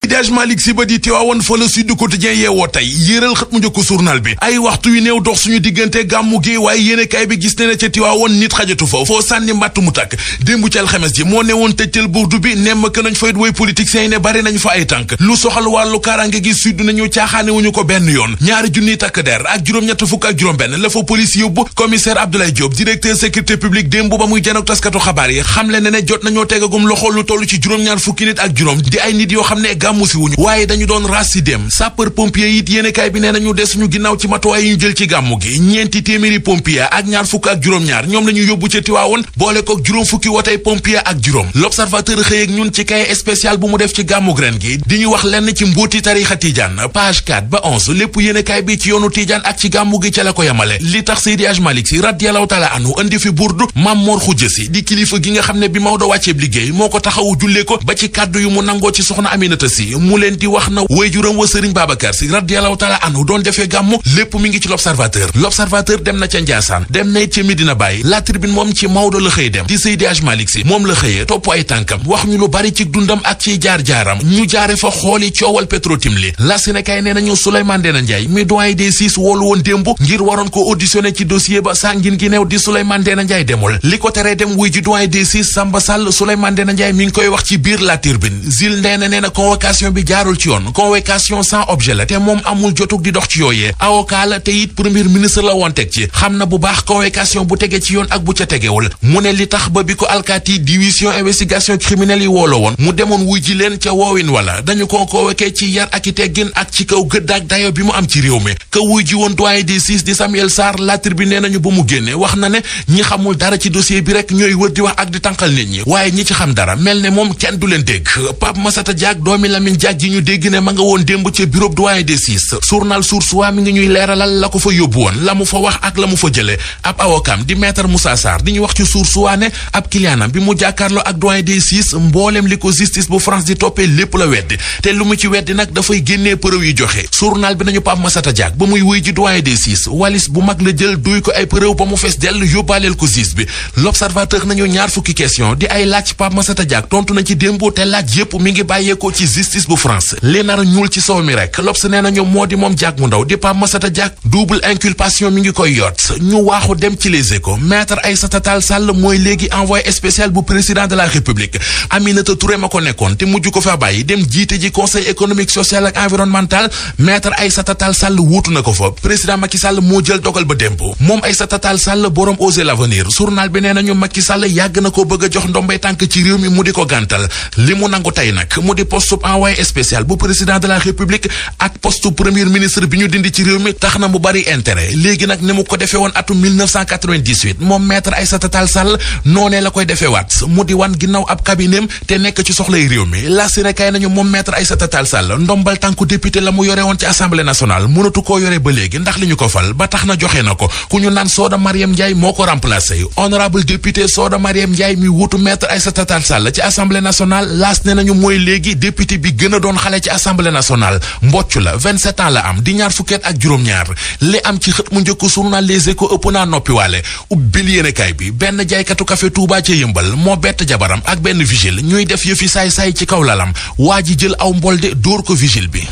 Seydi Malick Sy ba di Tiwaawoon fa la Sud Quotidien yeewoo tey yéeral xët mu njëkk journal bi ay waxtu yu néew dox suñu diggante gàmmu gi waaye yéenekaay bi gis ne na ca Tiwaawoon nit xajatu fa foo sànni mbàtt mu takk démb ci alxames ji moo newoon tëjtal burdu bi nemm que nañ fay woy politiciens yi ne bari nañ fa ay tànk lu soxal wàllu kaaraange gi Sud nañu caaxaane wuñu ko benn yoon ñaari junniy takk der ak juróom-ñett fukk ak juróom-benn la fa police yóbbu commissaire Abdoulaye Diop directeur sécurité publique démb ba muy janook taskatu xabaar yi xamle ne jot nañoo tegagum loxo lu toll ci juróom-ñaar fukki nit ak juróom di ay nit yoo xam ne gàmmu si wuñu waaye dañu doon ras si dem sapeur pompier it yéenekaay bi nee nañu des ñu ginnaaw ci matuwaay yi ñu jël ci gàmmu gi ñeenti téeméeri pompier ak ñaar fukk ak juróom-ñaar ñoom la ñu yóbbu ca Tiwaawoon boole ko juróom fukki wotey pompier ak juróom l'observateur xëy ak ñun ci cahier spécial bu mu def ci gàmmu ren gi di ñu wax lenn ci mbóoti tarixa Tidiane page 4 ba 11 lépp yéenekaay bi ci yoonu Tidiane ak ci gàmmu gi ca la ko yamale li tax Seydi Malick Sy radiyallahu taala anhu andi fi burdu Mame Mor Khoudia Sy di kilifa gi nga xam ne bi Maodo wàcceeb liggéey moo ko taxawu jullee ko ba ci kàddu yu mu nangoo ci soxna Aminata Sy mu leen di wax na waajuram wa Serigne Babacar Sy radiyallahu taala anhu doon defee gàmmu lépp mi ngi ci l'observateur dem na ca Ndiassane dem na it ca Medina Baye La Tribune moom ci Maodo la xëy dem di Seydi Malick Sy moom la xëyee topp ay tànkam wax ñu lu bari ci dundam ak ciy jaar-jaaram ñu jaare fa xooli coowal Petrotim li la Sénégal nee nañu Souleymane Ndéné Ndiaye mi doyen des six woolu woon démb ngir waroon ko auditionné ci dossier ba sàngin gi neew di Souleymane Ndéné Ndiaye demul li ko teree dem wuy ji doyen des six Samba Sall Souleymane Ndéné Ndiaye mi ngi koy wax ci biir La Tribune Zil Ndéné nee na convocation bi jaarul ci yoon convocation sans objet la te moom amul jotug di dox ci yooyee avocat la te it premier ministre la woon teg ci xam na bu baax convocation bu tege ci yoon ak bu ca tegewul mu ne li tax ba bi ko alkaati division investigation criminelle yi woolo woon mu demoon wuy ji leen ca woowin wala dañu ko convoqué ci yar ak i teggin ak ci kaw gëdd ak dayo bi mu am ci réew mi ka wuy ji woon doyen des six di Samuel Sarr La Tribune nee nañu ba mu génne wax na ne ñi xamul dara ci dossier bi rek ñooy wër di wax ak di tànqal nit ñi waaye ñi ci xam dara mel ne moom kenn du leen dégg Pape Massata Diack doomi Lamine Diack ji ñu dégg ne ma nga woon démb ca bureau doyen des six journal Source A mi ngi ñuy leeralal la ko fa yóbbu woon la mu fa wax ak la mu fa jële ab awokam di maître Moussa Sarr di ñu wax ci Source A ne ab clientam bi mu jàkkaarloo ak doyen des six mbooleem li ko justice bu France di toppee lépp la weddi te lu mu ci weddi nag dafay génnee preuve yi joxe journal bi nañu Pape Massata Diack ba muy wuy ji doyen des six walis bu mag la jël duy ko ay preuve ba mu fees dell yóbbaaleel ko justice bi l'observateur nañu ñaar fukki question di ay laaj Pape Massata Diack tontu na ci démb te laaj yépp mi ngi bàyyeekoo ci justice bu France li nar ñuul ci sow mi rek L'Obs nee nañu moo di moom Diack mu ndaw di Pape Massata Diack double inculpation mi ngi koy yot ñu waaxu dem ci Les Échos maître Aïssata Tall Sall mooy léegi envoyé spécial bu président de la République Aminata Touré ma ko nekkoon te mujj ko fa bàyyi dem jiite ji conseil économique social ak environnemental maître Aïssata Tall Sall wuutu na ko fa président Macky Sall moo jël dogal ba démb moom Aïssata Tall Sall borom Osez l'Avenir journal bi nee nañu Macky Sall yàgg na ko bëgg a jox ndombay tànk ci réew mi mu di ko gàntal li mu nangu tey nag mu di poste envoyé spécial bu président de la République ak poste premier ministre bi ñu dindi ci réew mi tax na mu bari intérêt léegi nag ni mu ko defee woon atum 1998 moom maître Aïssata Tall Sall noonee la koy defee waat mu di wan ginnaaw ab cabinetam te nekk ci soxlay réew mi la Sénégal nañu moom maître Aïssata Tall Sall ndombal tànku député la mu yore woon ci assemblée nationale mënatu koo yore ba léegi ndax li ñu ko fal ba tax na joxe na ko ku ñu naan Soda Mariam Ndiaye moo ko remplacé honorable député Soda Mariam Ndiaye mi wutu maître Aïssata Tall Sall ci assemblée nationale laas ne nañu mooy léegi député bi gën a doon xale ci assemblée nationale mbocc la 27 ans la am di ñaar fukkeet ak juróom-ñaar li am ci xët mu njëkk journal Les Échos ëpp naa noppiwaale ubbil yéenekaay bi benn jaaykatu café Touba ca Yëmbal moo bett jabaram ak benn vigile ñuy def yëfi saay-saay ci kaw lalam waa ji jël aw mbolde dóor ko vigile bi